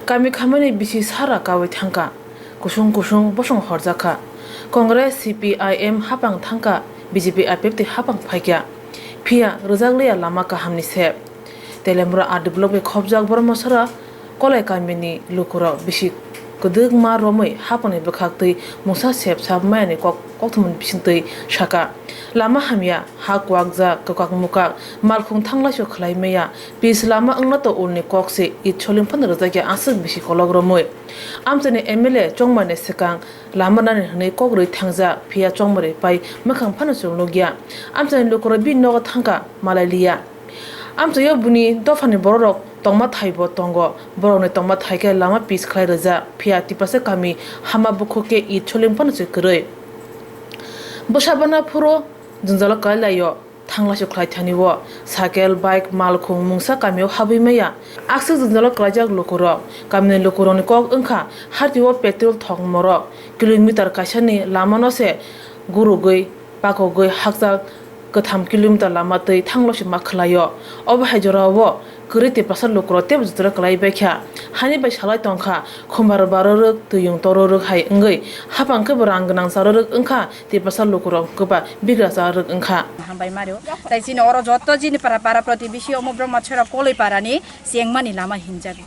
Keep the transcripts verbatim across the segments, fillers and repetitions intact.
Kami khamani bisi sara kawi thangkha, kusung kusung bosong horjakha. Congress, C P I M hapang thangkha, B J P, I P F T hapang phaikha. Phiya rwjakliya lama kahamni sep. Telembra R D block bai khopjak Bormosora Kolai kamini lukurok bisi kwdwkma romwi hapangni bwkhaktwi mungsa sep sap mayani kok, koktwmani bisingtwi sakha. Lama hamya, ha kwakjak, kwkak mukak, malkhung thanglaisu khlai maya, pis lama wngna to ulni kok se it soling phano rwjakya aswk bisi kolok romwi. Amchaini M L A chongmani swkang lama nani hwnwi kok rwi thangjak, phiya chongmani pai mwkhang phano chwng nukya. Amchaini lukurok bini nogo thangkha malai liya. Amchaio buni dophani bororok tongma thaibo tongo. Borokni tongma thai khe lama pis khlai rwjak, phiya Tiprasa kami hama bukhuk khe it soling phano se kwrwi. Bwsa bana phuru jwngjalo kwlai laio, thanglaisu khlai thani o. Cycle, bike, malkhung mungsa kamio habwi maya. Aswk jwngjalo kwlaijak lukurok. Kamini lukurokni kok wngkha, hartio petrol thok morok. Kilometer kaisani lamano se gurugwi, pakogwi hakchal kwtham kilometer lama twi thanglaisu ma khlaio. Obo hai jorao kwrwi Tiprasa lukurok teibo jotoro kwlai baikha. Hani bai salai tongkha, khumbar barorok, twiyung tororok hai wngwi, hapang khe bo rang gwnang charorok wngkha, Tiprasa lukurok hwnkhe ba bigra charorok wngkha. Hambai mario. Tai chini oro joto jini para, para protibesi omo Brahma Chhara Koloi parani chengmani lama hinjago.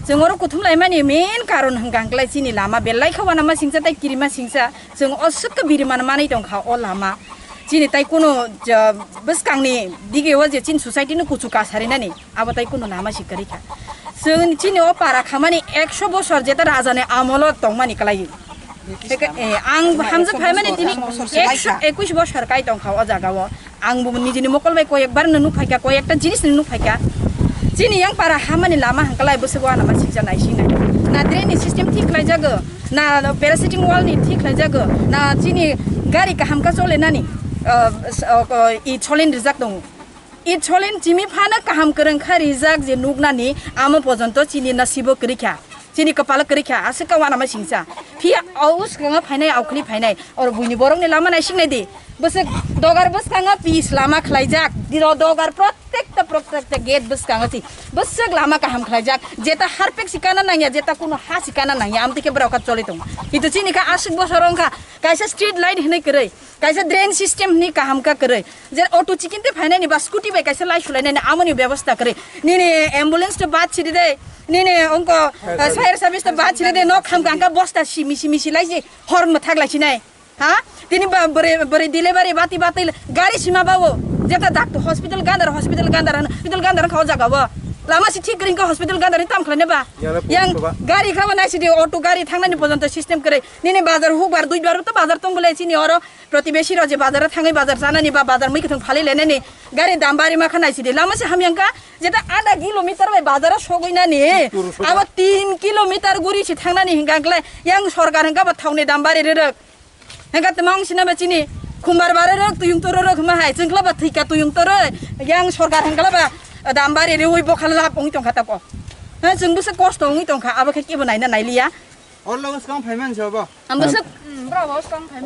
Chwng oro kuthum laimani main karon hwnkha hwnkhe chini lama belai khe uanama singsa tei kirima singsa. Chwng o swkha birimano manwi tongkha o lama. Chini tai kuno ja, bwskangni dige o je chini society no kuchu kasarinani, abo tai kuno lama si kwrwi kha. Chwng chini o para khamani ekso bosor jeta rajani amolo tongmani kwlai. Teke, eh, ang hamjak phaimani tini ekso ekush bosor kai tongkha o jaga o. Ang bo nijini mokol bai koi ekbar no nukphaikha, koi ekta jinis no nukphaikha. Chini yang para hamani lama hwnkhe lai bwswk uanama siksa naisingnai. Na drain ni system thik khlaijago, na parasitic wall ni thik khlaijago, na chini gari kaham khe cholenani, ah, s-, ah, ko-, i cholen rijak tongo. I cholen chimi phano kaham kwrwng kha rijak je nuknani amo pojonto chini nasibo kwrwi kha. Chini kwpalo kwrwi kha, aswk khe uanama singsa. Phiya o swkango phainai, aukhli phainai. Oro buini borokni lama naisingnai di. Bwswk dogar bwskango pis lama khlaijak. Diro dogar protekta, protekta gate bwskango si. Bwswk lama kaham khlaijak. Jeta harpek si kana nangya, jeta kuno ha si kana nangya. Amtwi khe borok kha choli tongo. Kintu chini kha aswk bosor wngkha. Kaisa street light hinwi kwrwi. Kaisa drain system hinwi kaham kha kwrwi. Je auto chikinte phainani ba scooty bai kaisa lai sulainani amoni bebosta kwrwi. Nini ambulance to bad chiri de. Nini ongko, eh, fire service to bad chiri de. Nok ham kangka bosta simi simi si lai si. Hor mwthak lai sinai. Ha? Tini ba bwrwi, bwrwi delivery bati bati gari sima bawo. Jeta dak to hospital gandar, hospital gandar, hospital gandar kha o jaga o. Lama si thik ring kha hospital gandar ni tam khlai ne ba. Yang yang police ba. Gari kha ba nai si di auto gari thangnani pojonto system kwrwi. Nini bazar huk bar dui bar to bazar tong bole chini oro. Protibesi rok je bazar o thangwi bazar chanani ba bazar mui kwthwng phalwi lenani gari dam bari ma kha nai si di. Lama si hamya wngkha jeta ada kilometer bai bazar o sogwi nani. Abo tin kilometer guri si thangnani hingka khlai yang sorkar hingka ba thok ni dam bari rwrwk. Hingka tma wng sina ba chini khumbar bari rwrwk tuyung toro rwrwk hima hai chwng khlai ba thwika tuyung toro yang sorkar hingka ba dam bari rwui bokha lap wngwi tongkha tako. Ha chwng bwswk kosto wngwi tongkha abo khe kebo naina nailiya. Orlo bwskang phaimani se obo. Ang bwswk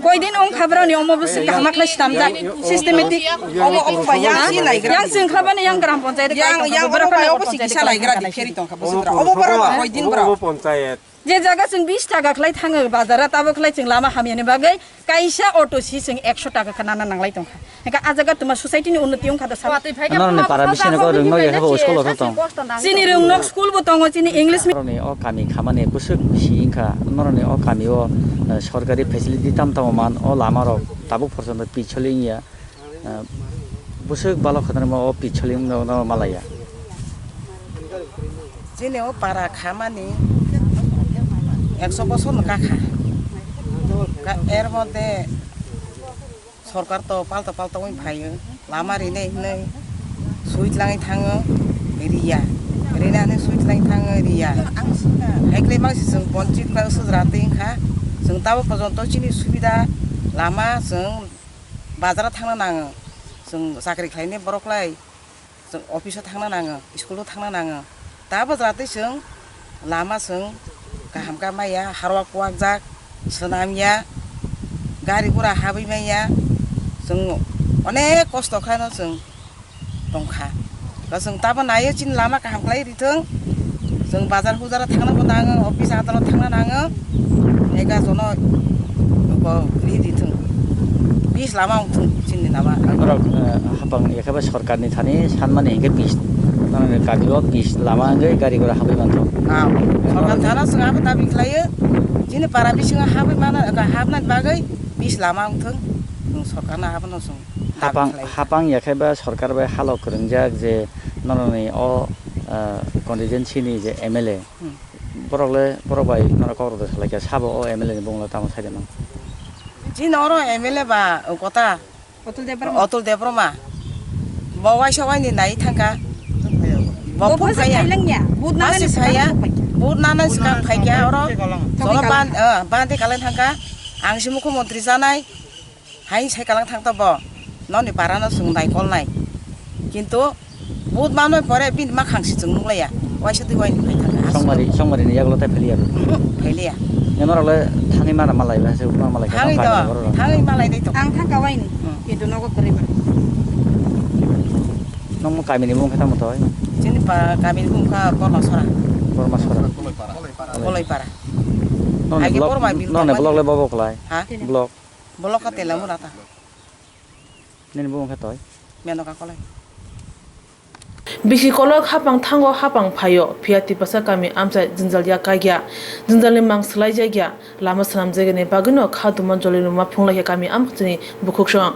koi din wng kha boroni omo bwswk kaham khlai stamjak systematic. Obo obo ba yang si laigra. Yang chwng khlabani yang gram panchayat yang yang obo ba obo si kisa laigra di pheri tongkha bwswk. Obo borok koi din borok. Obo panchayat. Je jaga chwng bis taka khlai thango bazar o tabo khlai chwng lama hamyani bagwi kaisa auto si chwng ekso taka khe nana nanglai tongkha. Hingke ah jaga tuma society ni unnoti wngkha da sabo. Noroni para bising ko rwng no ya habo school o tong. Chini rwng nok school bo tongo chini English mi- Noroni o kami khamani bwswk si wngkha noroni o kami o, eh, sorkari facility tam tamo man o lama rok tabuk porjonto picholi wngya, eh, bwswk balok khatarma o picholi wngno malaya. Chini o para khamani ekso bosor no kakha. Ka-, er moddhe sorkar to palto palto wng phaio, lama rinai hinui sui tlangwi thango, riya. Rinani sui tlangwi thango, riya. Haiklai mangsi chwng bonchit khlai sujratwi wngkha. Chwng tabo pojonto chini subida lama chwng bazaro thangna nango. Chwng chakri khlainai borok lai. Chwng office o thangna nango, school o thangna nango. Tabo jatwi chwng lama chwng kaham kha maya, harwa kuwakjak, swnamya, gari gura habwi maya, chwng onek kosto khlaino chwng tongkha. Ba chwng tabo naio chini lama kaham khlai rithwng, Chwng bazar hujaro thangna bo nango, office adalo thangna nango. Ega jono ko ri di thung. Bis lama wng thung chini lama. Norok, eh, hapang yakhe ba sorkarni thani sanmani hinkhe bis, norokni kamio bis lama wngwi gari gora habwi mantho. Ah, sorkar thana chwng abo dabi khlaio. Chini para bisingo habwi mana, habnani bagwi bis lama wng thung. Chwng sorkarno abono chwng dabi Hapang, khlaio. Hapang yakhe ba sorkar bai halok kwrwngjak je norokni o, eh, constituency ni je M L A. Hmm. Borok le, borok bai norok kok rwda salai kha, sabo o M L A ni bumung le tamo sai de man? Chini oro M L A ba, o kota. Atul Debbarma. Atul Debbarma. Bo waisa waini nai thangkha. Bo Bo phung phai phaya. Khailangya. Bo se phaya. Bo nana swkang phaikya oro. Thongwi jono kalang. Ban, eh, bande kalai thangkha. Ang se mukhyamantri janai. Hai sai kalang thang to bo, noni para no chwng nai kol nai. Kintu vote manwi pore bini makhang si chwng nukliya. Waisa twi waini phai thang ha. Songmari, songmari ni yagulo tai pheliya. Pheliya. Norok le thangwi mana malai ba se ma malai ka. Thangwi to, thangwi malai dai to. Ang thang ka waini. Hmm. Kintu nogo kwrwi ba. Nong kami ni mung khe tamo toi? Chini pa kami ni mung kha Kormasora. Kormasora. Koloi para. Nong ni block, nong ni block le bobo klai. Ha? Block. Bolok ka tela mura ta. Nini bumung khe toi? Meno ka kolai. Bisi kolok hapang thango hapang phaio, phiya Tiprasa kami amchai jwngjal ya kagya, jwngjalni mang swlaijakya, lama swnamjakya ni bagwino kha duma joli luma phunglaiya kami amchini bukhuksong.